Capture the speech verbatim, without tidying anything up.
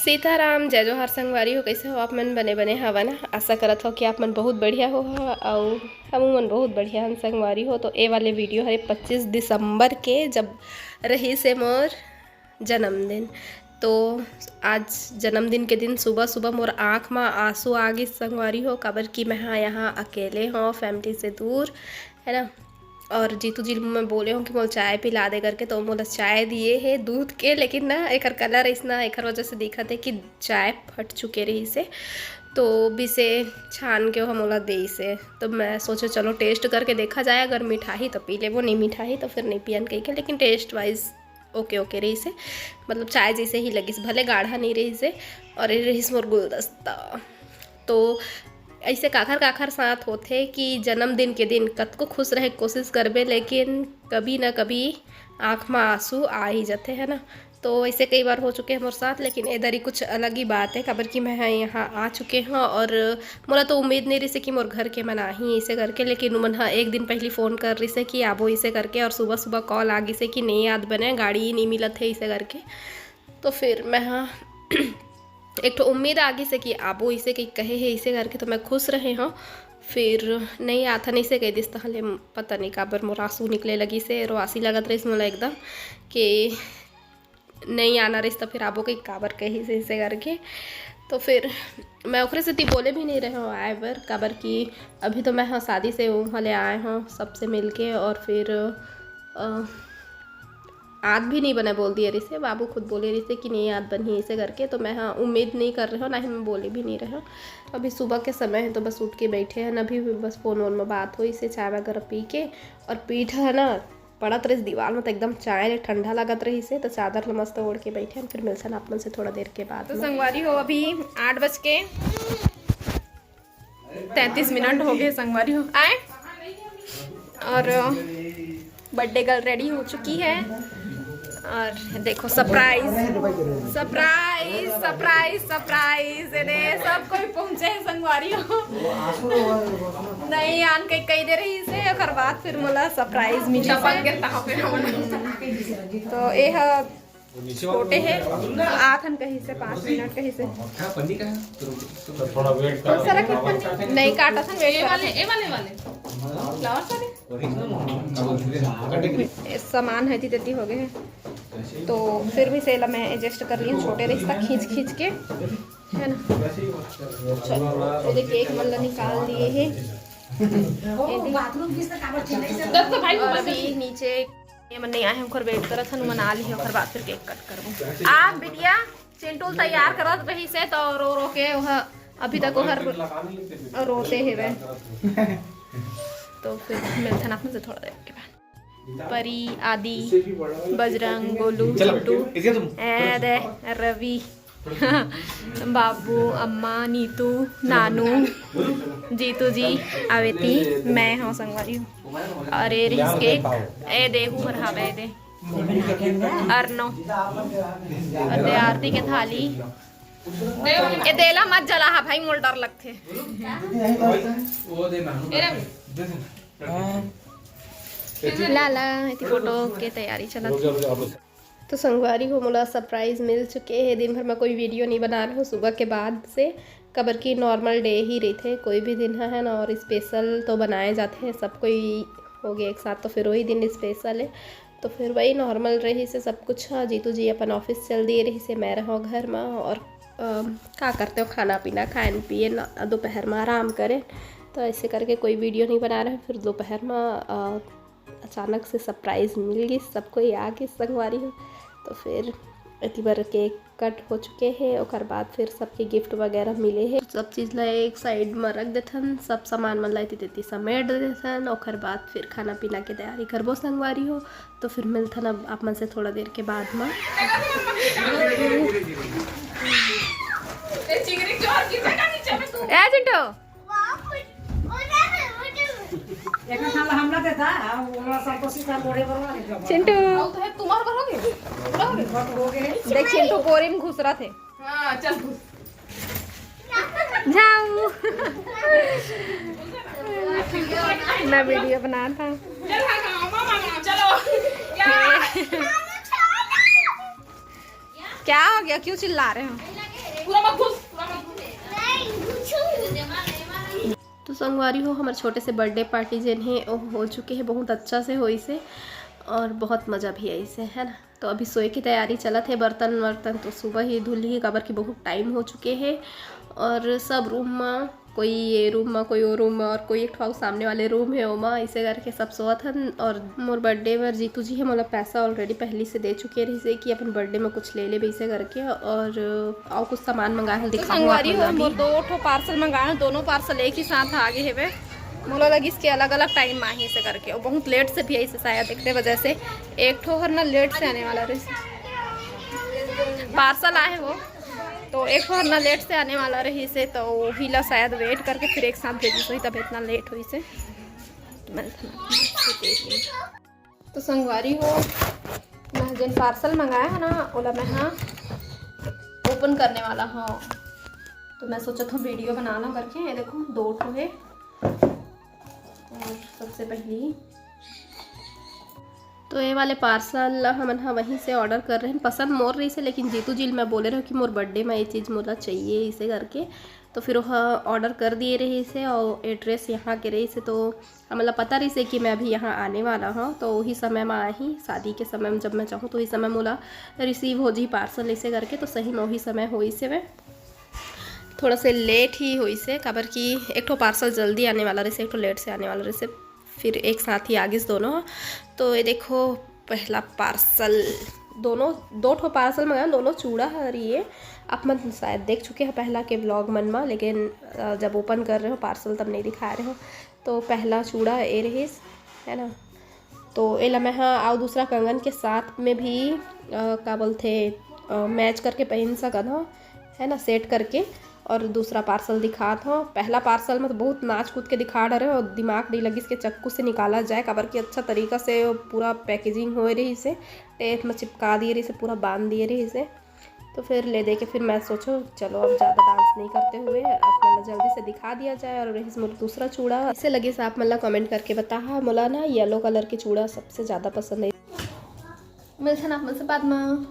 सीताराम, जय जोहार संगवारी हो। कैसे हो आप मन? बने बने हवा ना? आशा करत हो कि आप मन बहुत बढ़िया हो हा, अउ हमू मन बहुत बढ़िया हन संगवारी हो। तो ए वाले वीडियो हरे पच्चीस दिसंबर के, जब रहिस हे मोर जन्मदिन। तो आज जन्मदिन के दिन सुबह सुबह मोर आँख म आंसू आ गिस संगवारी हो, काबर कि मैं हा यहाँ अकेले हूँ, फैमिली से दूर, है ना। और जीतू जी मैं बोले हूँ कि मोला चाय पिला दे करके, तो मोला चाय दिए हे दूध के, लेकिन ना एकर कलर अइसना, एकर वजह से दिखत हे कि चाय फट चुके रहिस हे। तो बिसे छान के ओह मोला देइस हे। तो मैं सोचे चलो टेस्ट करके देखा जाए, अगर मिठाही तो पी लेबो, नहीं मिठाही तो फिर नहीं पियन कहिके, लेकिन टेस्ट वाइज ओके ओके रहिस हे, मतलब चाय जैसे ही लगिस, भले गाढ़ा नहीं रहिस हे। और ये रहिस मोर गुलदस्ता। तो ऐसे काखर काखर साथ होथे कि जन्मदिन के दिन कतको खुश रहे के कोशिश करबे, लेकिन कभी ना कभी आँख म आंसू आ ही जाथे, है ना। तो ऐसे कई बार हो चुके हे मोर साथ, लेकिन ए दरी कुछ अलग ही बात है, काबर कि मैं ह यहाँ आ चुके हूँ और मोला तो उम्मीद नहीं रहिसे कि मोर घर के मन आही ऐसे करके, लेकिन उमन ह एक दिन पहली फ़ोन कर रहिसे कि आबो ऐसे करके, और सुबह सुबह कॉल आ गिसे कि नहीं आत बने, गाड़ी ही नहीं मिलत है ऐसे करके। तो फिर मैं ह एक ठो उम्मीद आ गिसे कि आबो ऐसे कही कहे हे ऐसे करके, तो मैं खुश रहे हूँ। फिर नहीं आथन ऐसे कह दिस, तहले पता नहीं काबर मोर आंसू निकले लगिसे, रोआसी लगत रहिस मोला एकदम कि नहीं आना रहिस, तो फिर आबो कही काबर कहिस ऐसे करके। तो फिर मैं ओकरे सेती बोले भी नहीं रहे हूँ आए बर, काबर कि अभी तो मैं ह शादी से वहाँ ले आए हूँ सबसे मिलके, और फिर अ, आत भी नहीं बने बोल दिए रहिसे, बाबू खुद बोले रहिसे कि नहीं आत बनही ऐसे करके। तो मैं ह उम्मीद नहीं कर रहे हूँ, ना ही मैं बोले भी नहीं रहे हूँ। अभी सुबह के समय है तो बस उठ के बैठे हैं, अभी भी बस फ़ोन वोन में बात होइसे, चाय वगैरह पी के। और पीठ है ना पड़त रहिस दीवार में, तो एकदम चाय ले ठंडा लगत रहिसे, तो चादर ल मस्त ओढ़ के बैठे हैं। फिर मिलथन आप मन से थोड़ा देर के बाद तो में। संगवारी हो, अभी आठ बज के तैंतीस मिनट हो गए संगवारी हो आए, और बर्थडे गर्ल रेडी हो चुकी है। और देखो सरप्राइज, सरप्राइज, सरप्राइज, सरप्राइज, ये दे सब कोई पहुंचे हैं संगवारी हो। नहीं आन के कही दे रहिसे, ओकर बाद फिर मोला सरप्राइज मिली से। तो ये ह छोटे हे, आथन कही से, पाँच मिनट कही से। थोड़ा वेट कर। कौन सा रखे पन्नी? नहीं काटा था, वेट ये वाले, ये वाले, वाले। फ्लावर्स वाले। ये सामान है, इतनी हो गए हैं। तो फिर भी सेला मैं एडजस्ट कर लिया, छोटे रहिस तक खींच खींच के, है ना। चलो, ये देखिए, एक मल्ला निकाल दिए हैं। ये देखिए। और अभी नीचे ये मन नहीं आए हैं, ओकर वेट करत हन, मन आ ली है, ओकर बाद फिर केक कट करबो। आप बिटिया चिंटू ल तैयार करत रहिसे, तो रो रो के वह अभी तक ओहर रोते हेवे। तो फिर मिलथन आप मन से थोड़ा देर के बाद। परी, आदि, बजरंग, गोलू, चिंटू, ए दे, रवि, बाबू, अम्मा, नीतू, नानू, जीतू जी, अवेती, मैं हूँ संगवारी हूँ। और ये रिहिस केक, ए दे, हूँ हर हावे दे। अरनो, और दे आरती के थाली। ए देला मत जला हा भाई, मोल डर लगथे। ला ला, इति फोटो के तैयारी चलत हे। तो संगवारी हो, मोला सरप्राइज मिल चुके हे। दिन भर मैं कोई वीडियो नहीं बना रहे हूँ सुबह के बाद से, काबर कि नॉर्मल डे ही रहिथे, कोई भी दिन ह, है ना। और स्पेशल तो बनाए जाते हैं, सब कोई हो गए एक साथ, तो फिर वही दिन स्पेशल है। तो फिर वही नॉर्मल रहिसे सब कुछ ह। जीतू जी अपन ऑफिस चल दिए रहिसे, मैं रहो घर में, और अ, का करते हो, खाना पीना खाएन पिएन, दोपहर में आराम करेन। तो ऐसे करके कोई वीडियो नहीं बना रहे। फिर दोपहर में अ, अचानक से सरप्राइज मिल गई, सब कोई आ गए संगवारी हो। तो फिर एती बर केक कट हो चुके हे, ओकर बाद फिर सबके गिफ्ट वगैरह मिले हे। सब चीज ला एक साइड में रख देथन, सब सामान मन ला एती तेती समेट देथन। ओकर बाद फिर खाना पीना के तैयारी करबो संगवारी हो। तो फिर मिलथन अब आप मन से थोड़ा देर के बाद में। ए चिंटू, एखन साला हमला देता, हम ओकरा सब कोशिश कर बोले बरवा के जब चिंटू। अब तो है तुम्हार बर हो गए, पूरा हो गए। बात हो गए। देख चिंटू बोरी में घुस रहा थे। हाँ, चल घुस। जाऊ। मैं वीडियो बना था। चल, हाँ, हाँ, मामा, मामा, चलो। या। क्या हो गया, क्यों चिल्ला रहे हो? पूरा मत घुस, पूरा मत घुस। तो संगवारी हो, हमारे छोटे से बर्थडे पार्टी जेन है, वो हो चुके हैं, बहुत अच्छा से होइसे और बहुत मज़ा भी आइसे, है ना। तो अभी सोए की तैयारी चलत है, बर्तन वर्तन तो सुबह ही धुल ही, काबर कि बहुत टाइम हो चुके हैं। और सब रूम में, कोई ये रूम में, कोई वो रूम में, और कोई एक ठो सामने वाले रूम है ओमा, ऐसे करके सब सोवत हन। और मोर बर्थडे बर जीतू जी है मोला पैसा ऑलरेडी पहली से दे चुके रहिसे कि अपन बर्थडे में कुछ ले लेबे ऐसे करके। और अउ कुछ सामान मंगाए हन, तो दिखाहूँ आप संगवारी मन हो, ला मोर भी। दो ठो पार्सल मंगाए हन, दोनों पार्सल एक ही साथ आ गए हेवे। मोला लगिस के अलग-अलग टाइम में आही से करके, और बहुत लेट से भी आइसे शायद, एकरे वजह से एक ठो हर ना लेट से आने वाला रहिस, पार्सल आए वो, तो एक ठो हर ना लेट से आने वाला रहिसे, तो वही ला शायद वेट करके फिर एक साथ भेजिस होही, तब इतना लेट होइसे। तो मैं तो संगवारी हो, मैं जेन पार्सल मंगाए हन ना, ओला मैं हा ओपन करने वाला हूँ। तो मैं सोचत हूँ वीडियो बना ला करके। ये देखो, दो ठो है। और सबसे पहली तो ये वाले पार्सल ला हमन हा वहीं से ऑर्डर कर रहे हैं। पसंद मोर रहिसे, लेकिन जीतू जी ल मैं बोले रहे कि मोर बर्थडे में ये चीज़ मोला चाहिए, इसे करके। तो फिर वह ऑर्डर कर दिए रहिसे और एड्रेस यहाँ के रहिसे, तो हमन ला पता रहिसे कि मैं अभी यहाँ आने वाला हूँ। तो वही समय में आही, शादी के समय में जब मैं चाहूँ तो वही समय मोला रिसीव हो जी पार्सल, इसे करके। तो सही में वही समय होइसे मैं थोड़ा से लेट ही होइसे, काबर कि एक ठो पार्सल जल्दी आने वाला रहिसे, एक ठो लेट से आने वाला रहिसे, फिर एक साथ ही आगिस दोनों। तो ये देखो, पहला पार्सल, दोनों, दो ठो पार्सल मंगाए, दोनों चूड़ा हर ये। आप मन शायद देख चुके हैं पहला के व्लॉग मन में, लेकिन अ, जब ओपन कर रहे हो पार्सल तब नहीं दिखा रहे हो। तो पहला चूड़ा ए रहिस, है ना। तो एला मैं हा अउ दूसरा कंगन के साथ में भी अ, का बोलथे, अ, मैच करके पहन सकत हो, है ना, सेट करके। और दूसरा पार्सल दिखात हो। पहला पार्सल में तो बहुत नाच कूद के दिखा डरे हो, दिमाग नहीं लगिस के चक्कू से निकाला जाए, काबर कि अच्छा तरीका से वो पूरा पैकेजिंग होए रहिसे, टेप में चिपका दिए रहिसे, पूरा बांध दिए रहिसे। तो फिर ले दे के फिर मैं सोचो, चलो अब ज़्यादा डांस नहीं करते हुए अपना जल्दी से दिखा दिया जाए। और रहिस मोर दूसरा चूड़ा, इसे लगिस आप मन ला कमेंट करके बताहा। मोला ना येलो कलर के चूड़ा सबसे ज़्यादा पसंद है। मिलथन आप मन से बाद में।